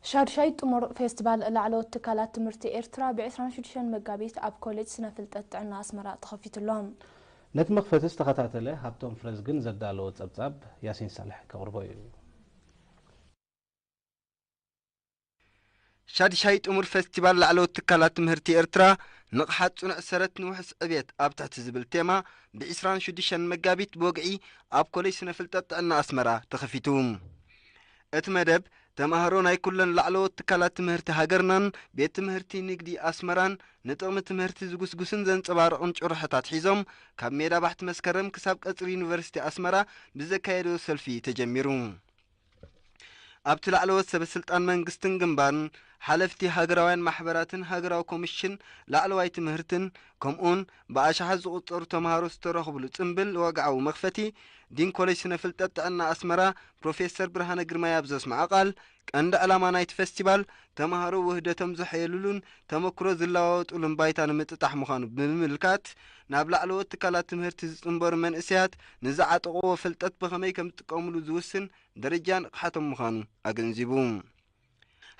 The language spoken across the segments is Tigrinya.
ሻድሻይ ጥሙር ፌስቲቫል ላዕለዎት ትካላት ትምህርቲ ኤርትራ ብ ዕስራን ሽዱሽተን መጋቢት ኣብ ኮሌጅ ስነ ፍልጠት ጥዕና ኣስመራ ተኸፊቱ ኣሎ። ነቲ መኽፈቲ ዝተኸታተለ ሃብቶም ፍረዝግን ዘዳለዎ ጸብጻብ ያሲን ሳልሕ ከቕርቦ እዩ። ሻድሻይ ጥሙር ፌስቲቫል ላዕለዎት ትካላት ትምህርቲ ኤርትራ ንቕሓት ጽኑዕ ሰረት ንውሑስ ዕብየት ኣብ ትሕቲ ዝብል ቴማ ብ ዕስራን ሽዱሽተን መጋቢት ብወግዒ ኣብ ኮሌጅ ስነ ፍልጠት ጥዕና ኣስመራ ተኸፊቱ። እቲ መደብ ተማሃሮ ናይ ኩለን ላዕለዎት ትካላት ትምህርቲ ሃገርናን ቤት ትምህርቲ ንግዲ ኣስመራን ንጥቕሚ ትምህርቲ ዝጉስጉስን ዘንጸባርቕን ጭርሖታት ሒዞም ካብ ሜዳ ባሕቲ መስከረም ክሳብ ቀጽሪ ዩኒቨርሲቲ ኣስመራ ብዘካየዶ ሰልፊ ተጀሚሩ። ኣብቲ ላዕለዎት ሰበ ስልጣን መንግስትን ግንባርን፣ ሓለፍቲ ሃገራውያን ማሕበራትን ሃገራዊ ኮሚሽን ላዕለዋይ ትምህርትን፣ ከምኡውን ብኣሽሓት ዝቑጸሩ ተምሃሮ ዝተረኽብሉ ጽምብል ወግዓዊ መኽፈቲ፣ ዲን ኮሌጅ ስነ ፍልጠት ጥዕና ኣስመራ ፕሮፌሰር ብርሃነ ግርማይ ኣብ ዘስምዖ ቃል፣ ቀንዲ ዕላማ ናይቲ ፈስቲቫል ተምሃሮ ውህደቶም ዘሐየሉሉን ተመክሮ ዝለዋወጡሉን ባይታ ንምጥጣሕ ምዃኑ ብምምልካት፣ ናብ ላዕለዎት ትካላት ትምህርቲ ዝጽንበሩ መንእሰያት ንዝዓጠቕዎ ፍልጠት ብኸመይ ከም ዝጥቀሙሉ ዝውስን ደረጃ ንቕሓቶም ምዃኑ ኣገንዚቡ።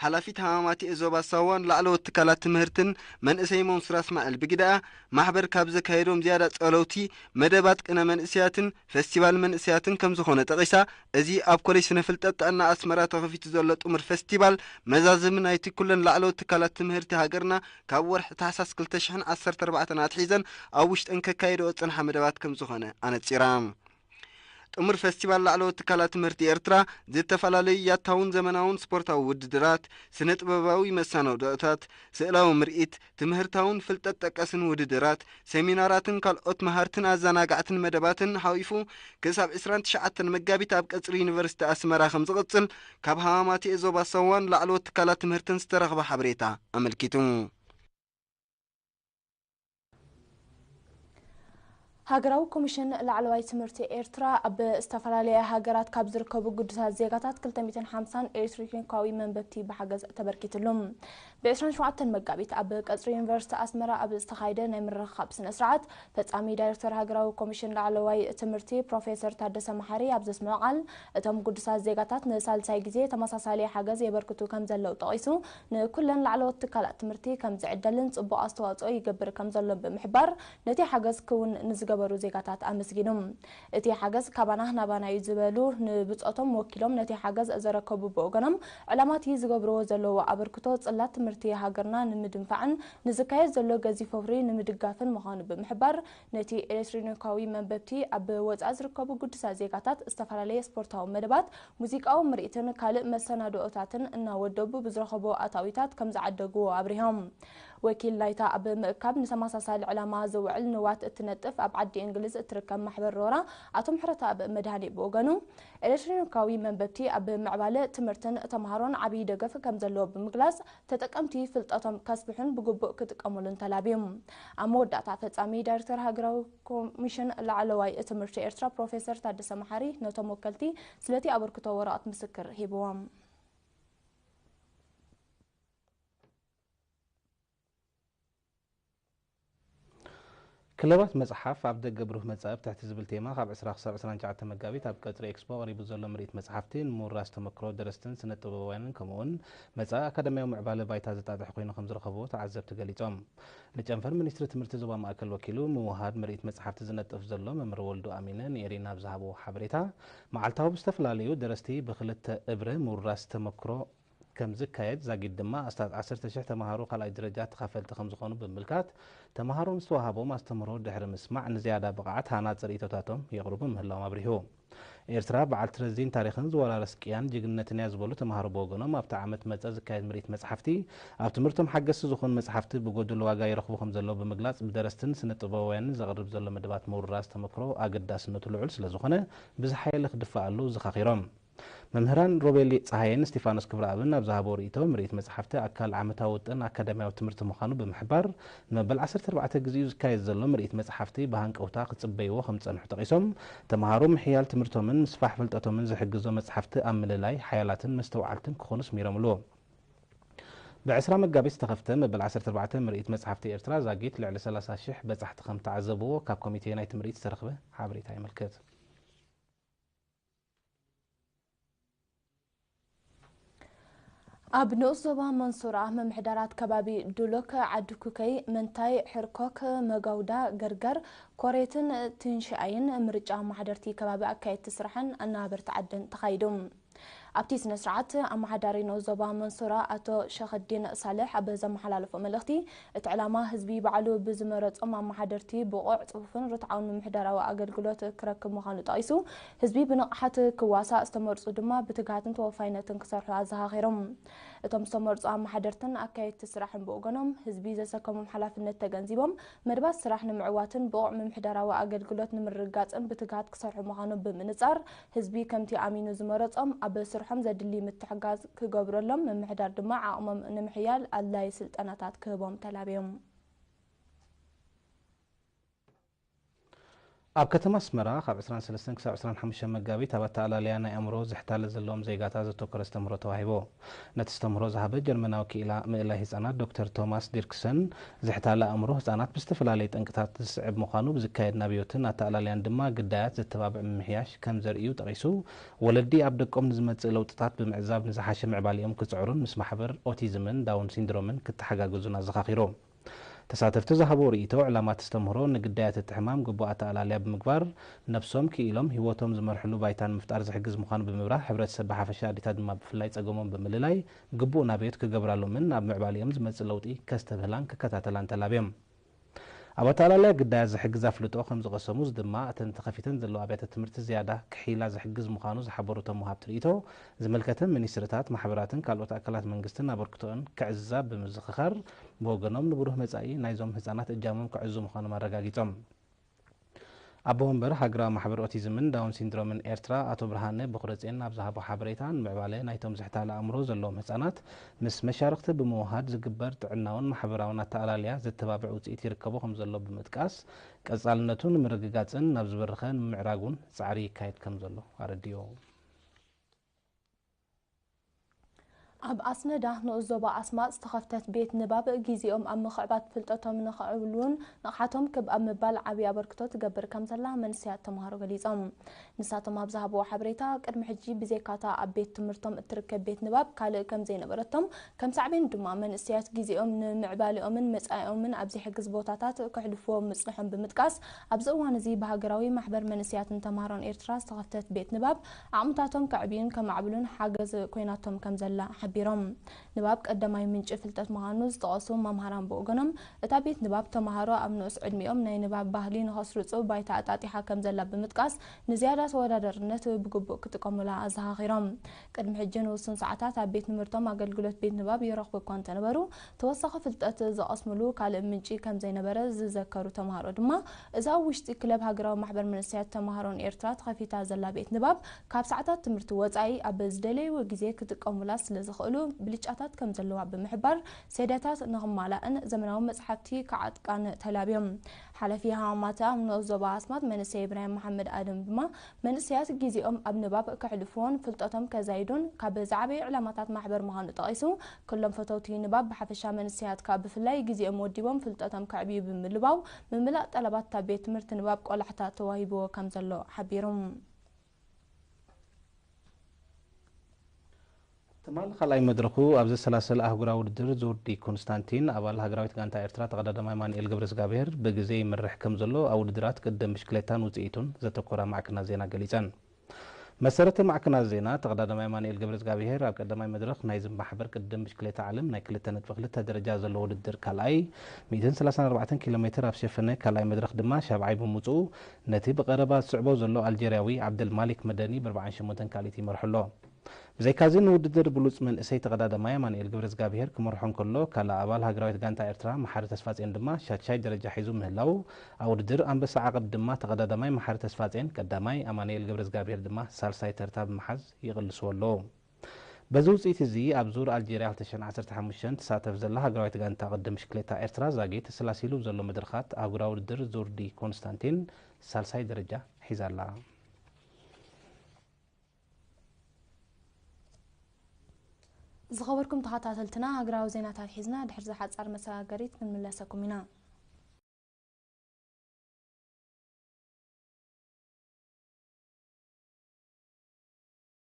ሓላፊት ሃማማቲ ዞባ ሳዋን ላዕለዎት ትካላት ትምህርትን መንእሰይ መንሱር ኣስማኤል ብግደኣ፣ ማሕበር ካብ ዘካየዶም ዝያዳ ጸለውቲ መደባት ቅነ መንእሰያትን ፈስቲቫል መንእሰያትን ከም ዝኾነ ጠቒሳ፣ እዚ ኣብ ኮሌጅ ስነ ፍልጠት ጥዕና ኣስመራ ተኸፊቱ ዘሎ ጥሙር ፈስቲቫል መዛዘሚ ናይቲ ኩለን ላዕለዎት ትካላት ትምህርቲ ሃገርና ካብ ወርሒ ታሕሳስ ክልተ ሽሕን ዓሰርተ ኣርባዕተን ኣትሒዘን ኣብ ውሽጠን ከካየድኦ ዝጸንሓ መደባት ከም ዝኾነ ኣነጺራ። ጥሙር ፈስቲቫል ላዕለዎት ትካላት ትምህርቲ ኤርትራ ዝተፈላለዩ ያታውን ዘመናውን ስፖርታዊ ውድድራት፣ ስነ ጥበባዊ መሰናድኦታት፣ ስእላዊ ምርኢት፣ ትምህርታውን ፍልጠት ጠቀስን ውድድራት፣ ሰሚናራትን ካልኦት መሃርትን ኣዘናጋዕትን መደባትን ሓዊፉ ክሳብ ዕስራን ትሽዓተን መጋቢት ኣብ ቀጽሪ ዩኒቨርሲቲ ኣስመራ ከም ዝቕጽል ካብ ሃማማቲ ዞባ ሳዋን ላዕለዎት ትካላት ትምህርትን ዝተረኽበ ሓበሬታ ኣመልኪቱ። ሃገራዊ ኮሚሽን ላዕለዋይ ትምህርቲ ኤርትራ ኣብ ዝተፈላለያ ሃገራት ካብ ዝርከቡ ግዱሳት ዜጋታት ክልተ ሚእትን ሓምሳን ኤሌክትሮኒካዊ መንበብቲ ብሓገዝ ተበርኪትሉ። ብ ዕስራን ሸውዓተን መጋቢት ኣብ ቀጽሪ ዩኒቨርሲቲ ኣስመራ ኣብ ዝተኻየደ ናይ ምርኻብ ስነ ስርዓት፣ ፈጻሚ ዳይሬክተር ሃገራዊ ኮሚሽን ላዕለዋይ ትምህርቲ ፕሮፌሰር ታደሰ መሓሪ ኣብ ዘስምዖ ቃል፣ እቶም ግዱሳት ዜጋታት ንሳልሳይ ግዜ ተመሳሳሊ ሓገዝ የበርክቱ ከም ዘለዉ ጠቒሱ፣ ንኩለን ላዕለዎት ትካላት ትምህርቲ ከም ዝዕደልን ጽቡቕ ኣስተዋጽኦ ይገብር ከም ዘሎን ብምሕባር፣ ነቲ ሓገዝ ክውን ንዝገበሩ ዜጋታት ኣመስጊኑ። እቲ ሓገዝ ካባና ናባና እዩ ዝበሉ፣ ንብጾቶም ወኪሎም ነቲ ሓገዝ ዘረከቡ ብወገኖም፣ ዕላማቲ ዝገብርዎ ዘለዉ ኣበርክቶ ጽላት ትምህርቲ ሃገርና ንምድንፋዕን ንዝካየድ ዘሎ ገዚፍ ወፍሪ ንምድጋፍን ምዃኑ ብምሕባር፣ ነቲ ኤሌክትሮኒካዊ መንበብቲ ኣብ ወጻኢ ዝርከቡ ግዱሳት ዜጋታት ዝተፈላለየ ስፖርታዊ መደባት፣ ሙዚቃዊ ምርኢትን ካልእ መሰናድኦታትን እናወደቡ ብዝረኸቦ ኣታዊታት ከም ዝዓደግዎ ኣብሪሆም። ወኪል ናይታ ኣብ ምእካብ ንተመሳሳሊ ዕላማ ዝውዕል ንዋት እትነጥፍ ኣብ ዓዲ እንግሊዝ እትርከብ ማሕበር ሮራ ኣቶ ምሕረተኣብ መድሃኔ ብወገኑ፣ ኤሌክትሮኒካዊ መንበብቲ ኣብ ምዕባለ ትምህርትን ተምሃሮን ዓብዪ ደገፍ ከም ዘለዎ ብምግላጽ፣ ተጠቀምቲ ፍልጠቶም ከስፍሑን ብግቡእ ክጥቀሙሉን ተላብዩ። ኣብ መወዳእታ ፈጻሚ ዳይሬክተር ሃገራዊ ኮሚሽን ላዕለዋይ ትምህርቲ ኤርትራ ፕሮፌሰር ታደሰ መሓሪ ነቶም ወከልቲ ስለቲ ኣበርክቶ ወረቐት ምስክር ሂብዎም። ክለባት መጽሓፍ ኣብ ደገ ብሩህ መጻኢ ኣብ ትሕቲ ዝብል ቴማ ካብ ዕስራ ክሳብ ዕስራን ትሽዓተን መጋቢት ኣብ ቀጽሪ ኤክስፖ ቀሪቡ ዘሎ ምርኢት መጽሓፍቲ ንምውራስ ተመክሮ ደረስትን ስነ ጥበባውያንን ከምኡውን መጻኢ ኣካዳሚያዊ ምዕባለ ባይታ ዘጣጥሕ ኮይኑ ከም ዝረኸብዎ ተዓዘብቲ ገሊጾም። ንጨንፈር ሚኒስትሪ ትምህርቲ ዞባ ማእከል ወኪሉ ምውሃድ ምርኢት መጽሓፍቲ ዝነጥፍ ዘሎ መምህር ወልዱ ኣሚነ ንኤሪና ኣብ ዝሃብዎ ሓበሬታ፣ መዓልታዊ ብዝተፈላለዩ ደረስቲ ብክልተ እብረ ምውራስ ተመክሮ ከም ዝካየድ ዛጊድ ድማ ኣስታት ዓሰርተ ሽሕ ተምሃሮ ካልኣይ ደረጃ ተኻፈልቲ ከም ዝኾኑ ብምምልካት፣ ተምሃሮ ንዝተዋሃቦም ኣስተምህሮ ድሕሪ ምስማዕ ንዝያዳ ብቕዓት ሃናጺ ርእይቶታቶም የቕርቡ ምህላዎም ኣብሪሁ። ኤርትራ በዓልቲ ረዚን ታሪኽን ዝወራረስ ቅያን ጅግንነትን እያ ዝበሉ ተምሃሮ ብወገኖም፣ ኣብቲ ዓመት መጸ ዝካየድ ምርኢት መጽሓፍቲ ኣብ ትምህርቶም ሓገዝቲ ዝኾኑ መጽሓፍቲ ብጎደሎ ዋጋ ይረኽቡ ከም ዘለዉ ብምግላጽ፣ ብደረስትን ስነ ጥበባውያንን ዘቕርብ ዘሎ መደባት ምውርራስ ተመክሮ ኣገዳስነቱ ልዑል ስለ ዝኾነ ብዝሓየለ ክድፋኣሉ ዘኻኺሮም። መምህራን ሮቤል ጸሃየን ስቲፋኖስ ክብረኣብን ኣብ ዝሃብዎ ርእይቶ፣ ምርኢት መጽሓፍቲ ኣካል ዓመታዊ ውጥን ኣካዳሚያዊ ትምህርቲ ምዃኑ ብምሕባር፣ ንመበል ዓሰርተ ኣርባዕተ ግዜኡ ዝካየድ ዘሎ ምርኢት መጽሓፍቲ ብሃንቀውታ ክጽበይዎ ከም ዝጸንሑ ጠቒሶም፣ ተምሃሮ ምሕያል ትምህርቶምን ምስፋሕ ፍልጠቶምን ዝሕግዞ መጽሓፍቲ ኣብ ምልላይ ሓያላትን መስተውዓልትን ክኾኑ ስሚሮምሉ። ብዕስራ መጋቢት ዝተኸፍተ መበል ዓሰርተ ኣርባዕተ ምርኢት መጽሓፍቲ ኤርትራ ዛጊት ልዕሊ ሰላሳ ሽሕ በጻሕቲ ከም ተዓዘብዎ ካብ ኮሚቴ ናይቲ ምርኢት ዝተረኽበ ሓበሬታ የመልክት። ኣብ ንኡስ ዞባ መንሱራ ምምሕዳራት ከባቢ ዱሎክ፣ ዓዲ ኩከይ፣ መንታይ፣ ሕርኮክ፣ መጋውዳ፣ ገርገር፣ ኮሬትን ትንሽኣይን ምርጫ ኣመሓደርቲ ከባቢ ኣካየድቲ ስራሕን ኣናበርቲ ዓድን ተኻይዱ። ኣብቲ ስነ ስርዓት ኣመሓዳሪ ንኡስ ዞባ መንሱራ ኣቶ ሸኸዲን ሳልሕ ኣብ ዘመሓላለፎ መልእኽቲ፣ እቲ ዕላማ ህዝቢ ባዕሉ ብዝመረጾም ኣመሓደርቲ ብቑዕ፣ ጽፉፍን ርትዓውን ምምሕዳራዊ ኣገልግሎት ክረክብ ምዃኑ ጠቒሱ፣ ህዝቢ ብንቕሓት ክዋሳእ፣ ዝተመርጹ ድማ ብትግሃትን ተወፋይነትን ክሰርሑ ኣዘኻኺሮም። እቶም ዝተመርጹ ኣመሓደርትን ኣካየድቲ ስራሕን ብወገኖም፣ ህዝቢ ዘሰከሞም ሓላፍነት ተገንዚቦም፣ መደባት ስራሕ ንምዕዋትን ብቑዕ ምምሕዳራዊ ኣገልግሎት ንምርግጋጽን ብትግሃት ክሰርሑ ምዃኑ ብምንጻር፣ ህዝቢ ከምቲ ኣሚኑ ዝመረጾም ኣብ ስርሖም ዘድሊ ምትሕጋዝ ክገብረሎም፣ ምምሕዳር ድማ ዓቕሞም ንምሕያል ኣድላዪ ስልጠናታት ክህቦም ተላብዮም። ኣብ ከተማ ኣስመራ ካብ ዕስራን ሰለስተን ክሳብ ዕስራን ሓሙሽተን መጋቢት ኣብ ኣተኣላልያ ናይ ኣእምሮ ዝሕታለ ዘለዎም ዜጋታት ዘተኮረ ኣስተምህሮ ተዋሂቡ። ነቲ ኣስተምህሮ ዝሃበ ጀርመናዊ ክኢላ ምእላይ ህጻናት ዶክተር ቶማስ ዲርክሰን፣ ዝሕታለ ኣእምሮ ህጻናት ብዝተፈላለየ ጠንቅታት ዝስዕብ ምዃኑ፣ ብዝካየድ ናብዮትን ኣተኣላልያን ድማ ግዳያት ዘተባብዕ ምምሕያሽ ከም ዘርእዩ ጠቒሱ፣ ወለዲ ኣብ ደቆም ንዝመጽእ ለውጥታት ብምዕዛብ ንዝሓሸ ምዕባሌኦም ክጽዕሩን ምስ ማሕበር ኦቲዝምን ዳውን ሲንድሮምን ክተሓጋገዙን ኣዘኻኺሩ። ተሳተፍቲ ዝሃብዎ ርእይቶ፣ ዕላማ እቲ ኣስተምህሮ ንግዳያት እቲ ሕማም ግቡእ ኣተኣላልያ ብምግባር፣ ነብሶም ክኢሎም ህይወቶም ዝመርሕሉ ባይታ ንምፍጣር ዝሕግዝ ምዃኑ ብምብራህ፣ ሕብረተሰብ ብሓፈሻ፣ ኣዴታት ድማ ብፍላይ ጸገሞም ብምልላይ ግቡእ ናብዮት ክገብራሎምን ናብ ምዕባሌኦም ዝመጽእ ለውጢ ከስተብህላን ክከታተላን ተላብዮም። ኣብ ኣተኣላልያ ግዳያት ዝሕግዝ ኣፍልጦ ከም ዝቐሰሙ፣ እዚ ድማ እተን ተኸፊተን ዘለዋ ኣብያተ ትምህርቲ ዝያዳ ክሕይላ ዝሕግዝ ምዃኑ ዝሓበሩ እቶም ወሃብቲ ርእይቶ፣ ዝምልከተን ሚኒስትርታት፣ ማሕበራትን ካልኦት ኣካላት መንግስትን ኣበርክቶኣን ክዕዝዛ ብምዝኽኻር፣ ብወገኖም ንብሩህ መጻኢ ናይዞም ህጻናት እጃሞም ክዕዙ ምዃኖም ኣረጋጊጾም። ኣቦ ወንበር ሃገራዊ ማሕበር ኦቲዝምን ዳውን ሲንድሮምን ኤርትራ ኣቶ ብርሃነ በኹረጼን ኣብ ዝሃቦ ሓበሬታ፣ ንምዕባለ ናይቶም ዝሕታለ ኣእምሮ ዘለዎም ህጻናት ምስ መሻርኽቲ ብምውሃድ ዝግበር ጥዕናውን ማሕበራውን ኣተኣላልያ ዘተባብዕ ውጽኢት ይርከቦ ከም ዘሎ ብምጥቃስ፣ ቀጻልነቱ ንምርግጋጽን ናብ ዝበረኸ ንምምዕራጉን ጻዕሪ ይካየድ ከም ዘሎ ኣረዲኡ። ኣብ ኣስመዳ ንኡስ ዞባ ኣስማጥ ዝተኸፍተት ቤት ንባብ፣ ግዜኦም ኣብ ምኽዕባት ፍልጠቶም ንኸዕብሉን ንቕሓቶም ክብ ኣብ ምባል ዓብዪ ኣበርክቶ ትገብር ከም ዘላ መንእሰያት ተምሃሮ ገሊጾም። ንሳቶም ኣብ ዝሃብዎ ሓበሬታ፣ ቅድሚ ሕጂ ብዘይካታ ኣብ ቤት ትምህርቶም እትርከብ ቤት ንባብ ካልእ ከም ዘይነበረቶም፣ ከም ሳዕቤን ድማ መንእሰያት ግዜኦም ንምዕባሌኦምን መጻኢኦምን ኣብ ዘይሕግዝ ቦታታት ከሕልፍዎ ምጽንሖም ብምጥቃስ፣ ኣብዚ እዋን እዚ ብሃገራዊ ማሕበር መንእሰያትን ተምሃሮን ኤርትራ ዝተኸፍተት ቤት ንባብ፣ ዓቕምታቶም ከዕብዩን ከማዕብሉን ሓገዝ ኮይናቶም ከም ዘላ ሓቢሮም። ንባብ ቀዳማይ ምንጪ ፍልጠት ምዃኑ ዝጠቐሱ መምሃራን ብወገኖም፣ እታ ቤት ንባብ ተምሃሮ ኣብ ንኡስ ዕድሚኦም ናይ ንባብ ባህሊ ንኸስርጹ ባይታ ኣጣጢሓ ከም ዘላ ብምጥቃስ፣ ንዝያዳ ተወዳዳርነት ብግቡእ ክጥቀሙላ ኣዘኻኺሮም። ቅድሚ ሕጂ ንውሱን ሰዓታት ኣብ ቤት ትምህርቶም ኣገልግሎት ቤት ንባብ ይረኽቡ እኳ እንተነበሩ፣ ተወሳኺ ፍልጠት ዝቐስምሉ ካልእ ምንጪ ከም ዘይነበረ ዝዘከሩ ተምሃሮ ድማ፣ እዛ ኣብ ውሽጢ ክለብ ሃገራዊ ማሕበር መንእሰያት ተምሃሮን ኤርትራ ተኸፊታ ዘላ ቤት ንባብ፣ ካብ ሰዓታት ትምህርቲ ወጻኢ ኣብ ዝደለይዎ ግዜ ክጥቀሙላ ስለ ዝኽእሉ ብልጫታት ከም ዘለዋ ብምሕባር፣ ሰደታት ንኽማላእን ዘመናዊ መጽሓፍቲ ክዓጥቃን ተላብዮም። ሓላፊ ሃማማተ ኣብ ንኡስ ዞባ ኣስማጥ መንእሰይ ኢብራሂም መሓመድ ኣደም ድማ፣ መንእሰያት ግዜኦም ኣብ ንባብ ከሕልፍዎን ፍልጠቶም ከዛይዱን ካብ ዝዓበዩ ዕላማታት ማሕበር ምዃኑ ጠቒሱ፣ ኩሎም ፈተውቲ ንባብ ብሓፈሻ መንእሰያት ከኣ ብፍላይ ግዜኦም ወዲቦም ፍልጠቶም ከዕብዩ ብምልባው፣ ምምላእ ጠለባት እታ ቤት ትምህርቲ ንባብ ቆላሕታ ተዋሂብዎ ከም ዘሎ ሓቢሩ። ትማል ካልኣይ መድረኹ ኣብ ዘሰላሰለ ኣህጉራዊ ውድድር ዙር ዲ ኮንስታንቲን፣ ኣባል ሃገራዊት ጋንታ ኤርትራ ተቐዳዳማይ ኣማኑኤል ገብረዝጋብሄር ብግዜ ይመርሕ ከም ዘሎ ኣብ ውድድራት ቅድድም ብሽክሌታን ውጽኢቱን ዘተኮራ ማዕከናት ዜና ገሊጸን። መሰረተ ማዕከናት ዜና፣ ተቐዳዳማይ ኣማኑኤል ገብረዝጋብሄር ኣብ ቀዳማይ መድረኽ ናይዚ ማሕበር ቅድድም ብሽክሌታ ዓለም ናይ ክልተ ነጥቢ ክልተ ደረጃ ዘለዎ ውድድር ካልኣይ፣ ሚእትን ሰላሳን ኣርባዕተን ኪሎ ሜትር ኣብ ዝሸፈነ ካልኣይ መድረኽ ድማ ሻብዓይ ብምውጽኡ፣ ነቲ ብቐረባ ዝስዕቦ ዘሎ ኣልጀርያዊ ዓብደልማሊክ መደኒ ብኣርባዓን ሸሞንተን ካልኢት ይመርሖ ኣሎ። ብዘይካዚ ንውድድር ብሉጽ መንእሰይ ተቐዳዳማይ ኣማኑኤል ገብረዝጋብሄር ክመርሖ እንከሎ፣ ካልእ ኣባል ሃገራዊት ጋንታ ኤርትራ መሓሪ ተስፋጼን ድማ ሻድሻይ ደረጃ ሒዙ ምህላው፣ ኣብ ውድድር ኣንበሳ ዓቐብ ድማ ተቐዳዳማይ መሓሪ ተስፋጼን ቀዳማይ፣ ኣማኑኤል ገብረዝጋብሄር ድማ ሳልሳይ ተርታ ብምሓዝ ይቕልስዎ ኣለዉ። በዚ ውጽኢት እዚ ኣብ ዙር ኣልጀርያ ክልተ ሽሕን ዓሰርተ ሓሙሽተን ትሳተፍ ዘላ ሃገራዊት ጋንታ ቅድድም ብሽክሌታ ኤርትራ ዛጊት ተሰላሲሉ ዘሎ መድረኻት ኣህጉራዊ ውድድር ዙር ዲ ኮንስታንቲን ሳልሳይ ደረጃ ሒዛ ኣላ። ዝኸበርኩም ተኸታተልትና፣ ሃገራዊ ዜናታት ሒዝና ድሕሪ ዝሓጻር መሰጋገሪት ክንምለሰኩም ኢና።